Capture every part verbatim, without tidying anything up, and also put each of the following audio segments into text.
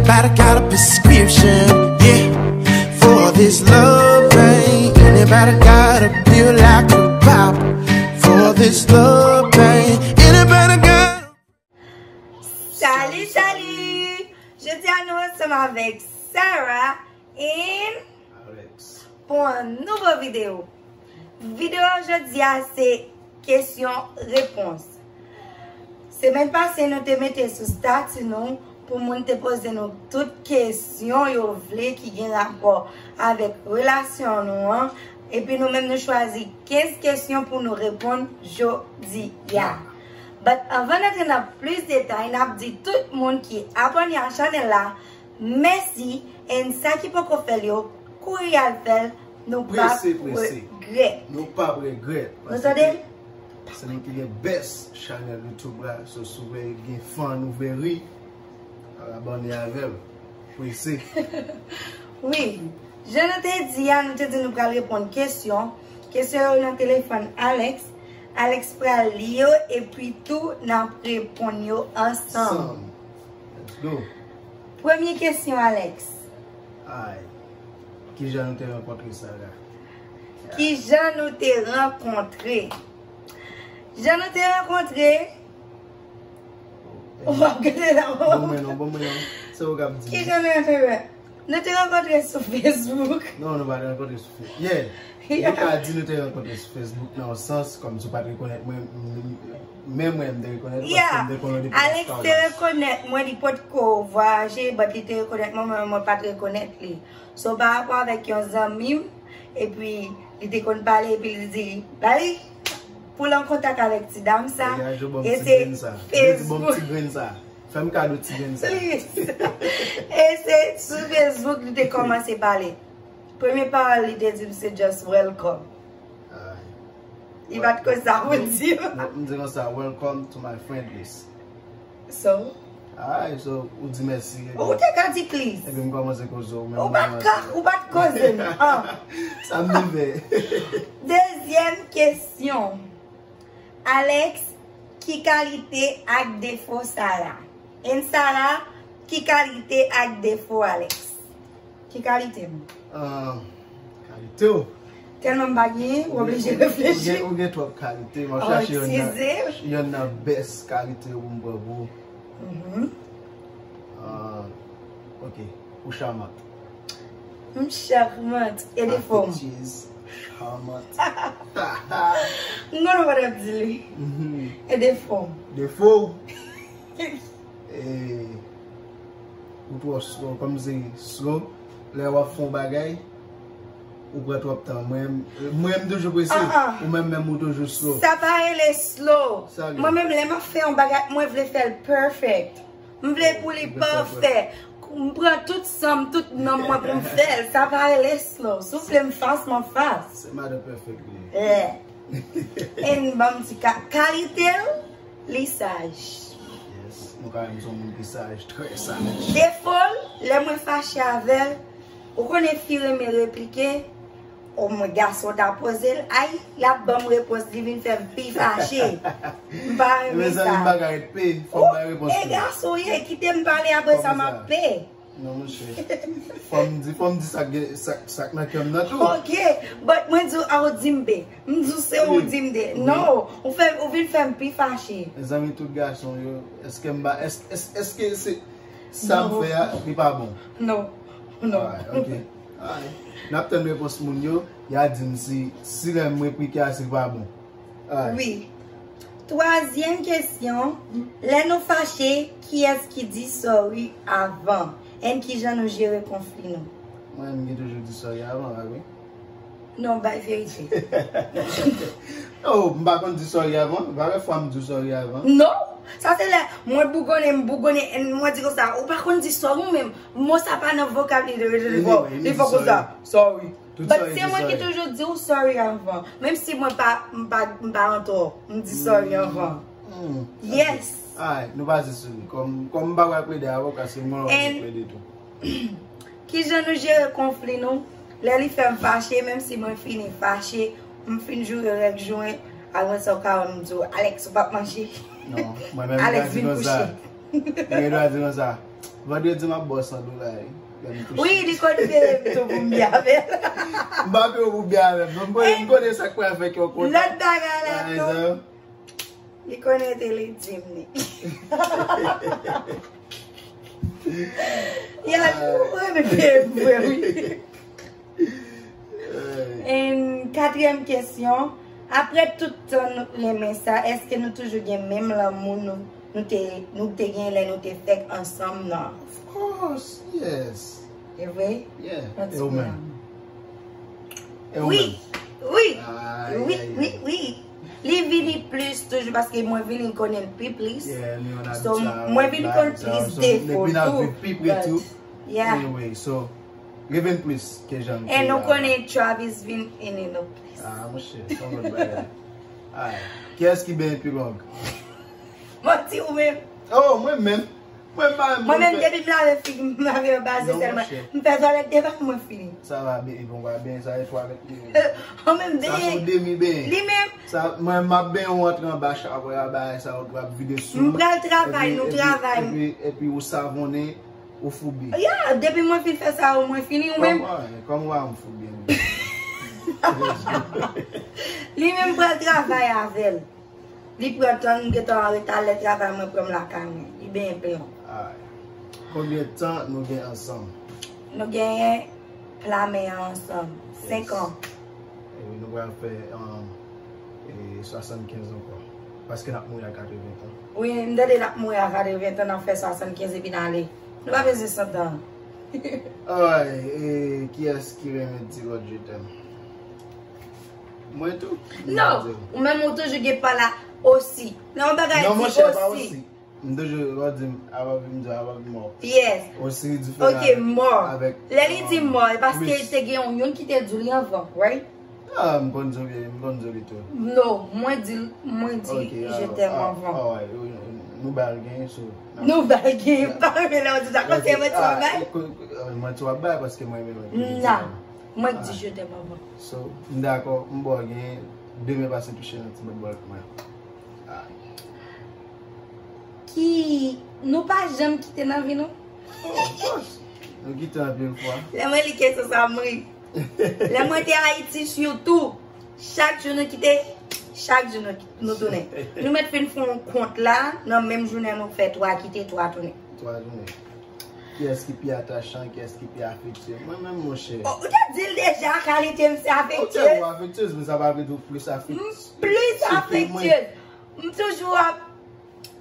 Anybody got a prescription, yeah, for this love pain? Anybody got a pill I could pop for this love pain? Anybody got a Salut, salut! Jodi a nou ansanm avèk Sarah and Alex pou yon nouvo videyo. Videyo jodi a se kesyon repons. Semèn pase nou te mete sou stati nou pou moun te poze nou tout kesyon yo vle ki gen rapò avèk relasyon nou an. Epi nou menm nou chwazi kenz kesyon pou nou reponn jodi a. But anvan n antre nan plis detay, n ap di tout moun ki abòne a chanèl la, mèsi, and sa ki poko fè l yo, kouri al fè l, nou p ap regrèt. Nou p ap regrèt. Nou tande? Se nou ki gen best chanèl YouTube la, so si w vle gen fan ou vle ri, al abòne avè l. Prese. Wi. Jan nou te di a, nou te di nou pral reponn kesyon. Kesyon yo nan telefòn Alex. Alex pral li yo epi tou n ap reponn yo ansanm. Let's go. Premye kesyon, Alex. Ay. Kijan nou te rankontre, Sarah? Kijan nou te rankontre? Jan nou te rankontre, w ap gade la. Ban mwen non, ban mwen non. Se ou k ap di. Kijan nou te rankontre? Nou te rankontre sou Facebook. Non, nou pa te rankontre sou Facebook. Yeah. Nou ka di nou te rankontre sou Facebook nan yon sans, kòmsi w pa t rekonèt mwen, men mwen, m te rekonèt ou paske m te konnen w depi Las Palmas. Alex te rekonèt mwen, li potko vwayaje, but li te rekonèt mwen, mwen, mwen pa t rekonèt li. So, pa rapò avèk yon zanmi m, epi li te konn pale, epi li di, ba li, pou l an kontak avèk ti dam sa, e se Facebook. Fè m kado ti grenn sa. Please. E se sou Facebook li te kòmanse pale. Premye pawòl li te di m se just welcome. Li pa t konn sa pou di. M di konsa, welcome to my friend list. So? Ay, so, ou di mèsi. Ou te ka di please. Epi m kòmanse koze w menm. Ou pa t ka, ou pa t koze m. Ah. Sa m vin fè. Dezyèm kesyon. Alex, ki kalite ak defo Sarah? And Sarah, ki kalite ak defo Alex? Ki kalite m? Ah, kalite w. Tèlman m pa genyen, ou oblije reflechi. Ou gen, ou gen twòp kalite. M ap chache yonn nan, yonn nan best kalite w pou m pran pou ou. Mhm. Ah, ok. Ou charmant. M charmant. E defo m? Charmant. M konn ou pa t ap di li. Mhm. E defo m? Defo w? Eh, ou twò slow, kòmsi slow. Lè w ap fè yon bagay, ou pran twòp tan. Mwen, mwen m toujou prese. Ah, ah. Ou menm menm ou toujou slow. Sa pa rele slow. Sa rele. Mwen menm lè m ap fè yon bagay, mwen vle fè l perfect. M vle pou li pafè. M pran tout san m, tout nanm mwen pou m fè l. Sa pa rele slow. Si w vle m fast, mwen fast. Se madan perfect li ye. Yeah. And ban m ti ka, kalite l, li saj. Yes. Nou ka di m se yon moun ki saj, trè saj. Defo l, lè mwen fache avè l, ou konnen fi renmen replike, o mwen gason ta poze l, ay, l ap ban m repons, li vin fè m pi fache. M pa renmen sa. Mezanmi, m pa ka ret pe, fò m bay repons. E gason w ye, kite m pale, apre sa m ap pe. Non, monchè. Fò m di, fò m di sa k gen, sa, sa k nan kè m nan tou. Ok, but mwen di w, a w di m be. M di w se ou di m de. Non, ou fè, ou vin fè m pi fache. Mezanmi, tout gason yo, èske m ba, èske, èske, èske se sa m fè a, li pa bon? Non, non. Alright, ok. Alright. N ap tann repons moun yo, y a di m si, si lè m replike a, si l pa bon. Wi. Twazyèm kesyon, lè nou fache, kiyès ki di sorry avan? And kijan nou jere konfli nou? Mwen, m gen toujou di sorry avan, pa vre? Non, bay verite. Oh, m pa konn di sorry avan. Valè fwa m di w sorry avan. Non! Sa se lè mwen bougonnen, m bougonnen, and mwen di konsa, ou pa konn di sorry ou menm. Mo sa pa nan vokabilè, li fò konsa, sorry. But se mwen ki toujou di w sorry avan. Menm si mwen pa, m pa, m pa antò, m di sorry avan. Yes. Alright, nou pase sou li. Kòm, kòm m pa wè plede avoka, se mwen ki plede tou. Kijan nou jere konfli nou? Lè li fè m fache, menm si mwen fini fache, m fin joure règ jou mwen, apre sa w ka wè m di w, Alex, ou p ap manje. Non, mwen menm m ka di konsa. Mwen dwa di konsa. Vandredi m ap ba w san dola, wi. Lè m touche. Wi, li konn peye m tou pou m byen avè l. M pa peye w pou byen avè m. Non, m konnen, m konnen sa k pral fèt yon kontan. Lòt bagay la tou. Li konnen te li di m li. Ya, ou renmen peye m vre, wi. And katriyèm kesyon, apre tout tan nou renmen sa, èske nou toujou gen menm lanmou nou, nou te, nou te gen lè nou te fèk ansanm nan? Of course, yes. E vre? Yeah. E ou menm? E ou menm? Wi, wi, wi, wi, wi. Li vini plis toujou paske mwen vin konnen l pi plis. Yeah, li yon abitan. So, mwen vin konn plis defo tou. Epi n ap viv pi pre tou. Yeah. Anyway, so, li vin plis ke jan l te ye. E nou konnen Travis vin ene nou plis. Ah, monchè, se yon lòt bagay. Alright. Kiyès ki benyen pi long? Manti ou menm. Oh, mwen menm. Mwen pa, mwen menm, depi m lave figi m, m lave yo baze sèlman. M fè twalèt devan mwen fini. Sa va benyen, bon, va benyen, sa e twalèt li ye. An menm benyen. Sa se yon demi benyen. Li menm. Sa, mwen, m ap benyen w antre anba chavwè a, bagay sa yo, w ap vide sou. M pral travay, nou travay. Epi, epi, epi ou savonnen, ou foubi. Ya, depi mwen fin fè sa yo, mwen fini, ou menm. Kòman, kòman w a m foubi? Li menm pral travay avè l. Li pran tan, m gentan an reta, lè travay mwen pran m lakay mwen. Li benyen plen. Ay. Konbyen tan nou gen ansanm? Nou genyen pla men an ansanm. Senk an. E wi, nou pral fè, um, e, swasannkenz ankò. Paske n ap mouri a katreven tan. Wi, m tande n ap mouri a katreven tan, n ap fè swasannkenz epi n ale. Nou pa bezwen san tan. Ay, e, kiyès ki renmen di lòt je t'aime? Mwen tou. Non, ou menm ou toujou gen pa la osi. Nan yon bagay di osi. Non, monchè, pa osi. M toujou, w ap di m, I love you, m di I love you more. Yes. Osi diferan avèk, um, lè li di more, e paske te gen yon, youn ki te di li anvan, right? Ah, m konn di li, m konn di li tou. No, mwen di, mwen di je t'aime anvan. Alright, nou ba l gen, so. Nou ba l gen, pa renmen lè w di sa, konn se manti w ap bay. Manti w ap bay, paske mwen renmen lòt. Nah, mwen di je t'aime anvan. So, m dakò, m ba w gen, demen pase touche nan ti bout bòl pou mwen. Ki nou pa janm kite nan vi nou? Oh, of course. Nou kite anpil fwa. Lè mwen li kesyon sa, m ri. Lè mwen te Ayiti, sitou, chak jou nou kite, chak jou nou, nou tounen. Nou mèt fin fè yon kont la, nan menm jounen nou fè twa kite, twa tounen. Twa jounen. Kiyès ki pi atachan, kiyès ki pi afektye? Mwen menm, monchè. Oh, ou te di l deja, kalite m se afektyez. Ou tèlman afektyez, men sa pa vle di w plis afektyez. M plis afektyez. M toujou ap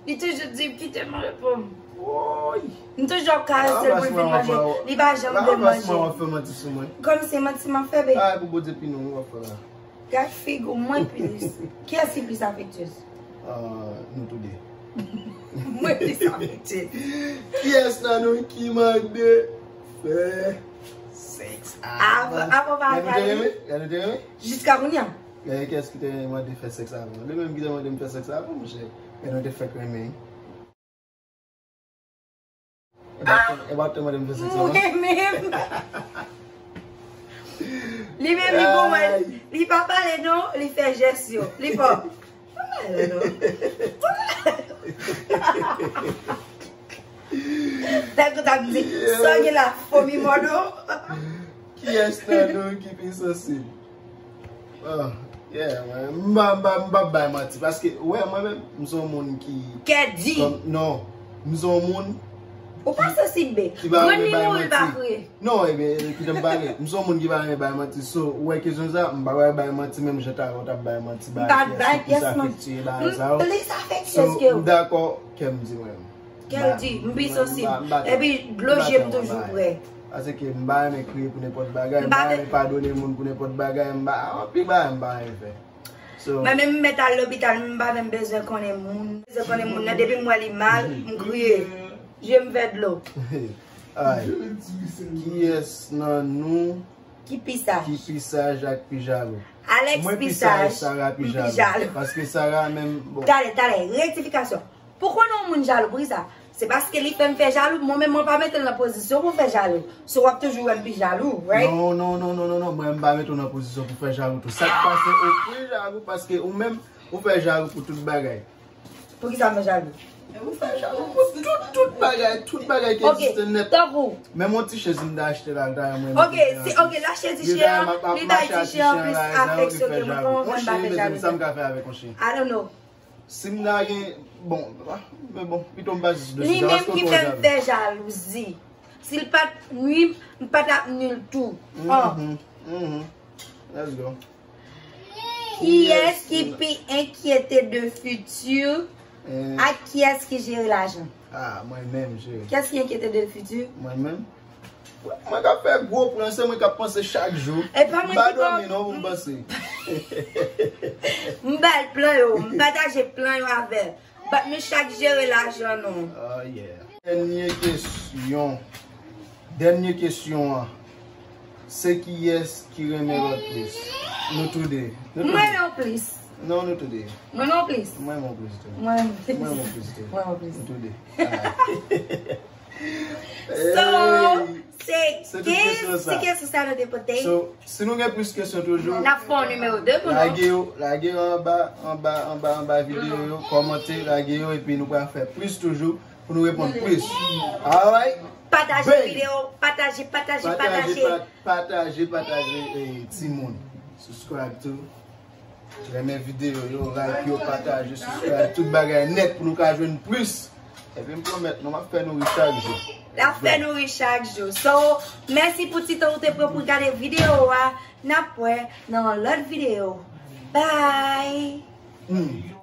Li toujou di, "Kite m repo m." Woy! M toujou ap karese l pou l vin manje. Li pa janm vle manje. Kòm se manti m ap fè, be. Ay, pou Bondye pini w, w ap fè la. Gad figi w, mwen plis. Kiyès ki plis afektyez? Ah, nou tou de. Mwen plis afektyez. Kiyès nan nou ki mande fè sèks avan? Avan, avan pa al pale. Gade nou te renmen? Jiska kounye a. Genyen kiyès ki te mande fè sèks avan? Li menm ki te mande m fè sèks avan, monchè. Men nou te fèk renmen. E pa, e pa te mande m fè sèks avan? Mwen menm. Li menm, li bon, mwen. Li pa pale non, li fè jès yo. Li pa. Pa pale non. Nèg ou t ap di, sa gen la fomi mòdo. Kiyès nan nou ki pi sansib? Ah, yeah, man. M pa, m pa, m pa bay manti. Paske, wè, mwen menm, m se yon moun ki... Kè di. Kòm, non. M se yon moun... Ou pa sansib, be. Ki pa renmen bay manti. Non, ebyen, kite m pale. M se yon moun ki pa renmen bay manti. So, ou wè kesyon sa, m pa pral bay manti menm jan talè w t ap bay manti, bay kiyès ki plis afektye, bay sa yo. M plis afektyez ke ou. So, m dakò, kè m di mwen. Kè l di, m pi sansib. Epi, dlo je m toujou prè. Paske m pa renmen kriye pou nenpòt bagay, m pa renmen padone moun pou nenpòt bagay, m pa, anpil bagay m pa renmen fè. So, mwen menm m mèt al lopital, m pa menm bezwen konnen moun. Bezwen konnen moun nan, depi m wè li mal, m kriye. Je m fè dlo. Alright. Kiyès nan nou ki pi saj? Ki pi saj ak pi jalou? Alex pi saj, Sarah pi jalou. Paske Sarah menm, bon. Talè, talè, rektifikasyon. Pou konnen yon moun jalou, pou kisa? Se paske li fè m fè jalou, mwen menm mwen pa mete l nan pozisyon pou fè jalou. So w ap toujou wè m pi jalou, right? Non, non, non, non, non, non. Mwen m pa mete w nan pozisyon pou fè jalou tou. Sa k pase ou pi jalou paske ou menm ou fè jalou pou tout bagay. Poukisa m jalou? Ou fè jalou pou tout, tout bagay, tout bagay ki egziste nèt. Tankou. Menm yon ti chèz m ta achte la, m ta renmen. Ok, si, ok, l achte ti chèz an, li bay ti chèz an plis afeksyon ke mwen, kòman mwen pa fè jalouzi? Sa m ka fè avèk yon chèz? I don't know. Si m ta gen, bon, men bon, pito m pa jis de sa, paske ou twò jalou. Li menm ki fè m fè jalouzi. Si l pa t nwi m, m pa t ap nwi l tou. Let's go. Kiyès ki pi enkyete de fiti ak kiyès ki jere lajan? Ah, mwen menm, cheri. Kiyès ki enkyete de fiti? Mwen menm. Mwen k ap fè gwo plan, se mwen k ap panse chak jou. E pa mwen ki pa dòmi non pou m panse. M ba l plan yo, m pataje plan yo avè l. But nou chak jere lajan nou. Oh yeah. Dènye kesyon. Dènye kesyon an. Se kiyès ki renmen lòt plis? Nou toude. M renmen w plis. Non, nou toude. M renmen w plis. M renmen w plis tou. M renmen w plis tou. M renmen w plis. Nou toude. So, se kesyon sa nou te pote. So, si nou gen plis kesyon toujou, n ap fè yon nimewo de pou nou. Lage yo, lage yo anba, anba, anba, anba videyo yo, kòmante, lage yo, epi nou pral fè plis toujou pou nou reponn plis. Alright? Pataje videyo, pataje, pataje, pataje. Pataje, pataje, eh, timoun. Subscribe to. Renmen videyo yo, like yo, pataje, subscribe, tout bagay nèt pou nou ka jwenn plis. Epi m pwomèt nou, m ap fè nou ri chak jou. L ap fè nou ri chak jou. So, mèsi pou ti tan ou te pran pou gade videyo a. N ap wè nan yon lòt videyo. Bye! Hmm.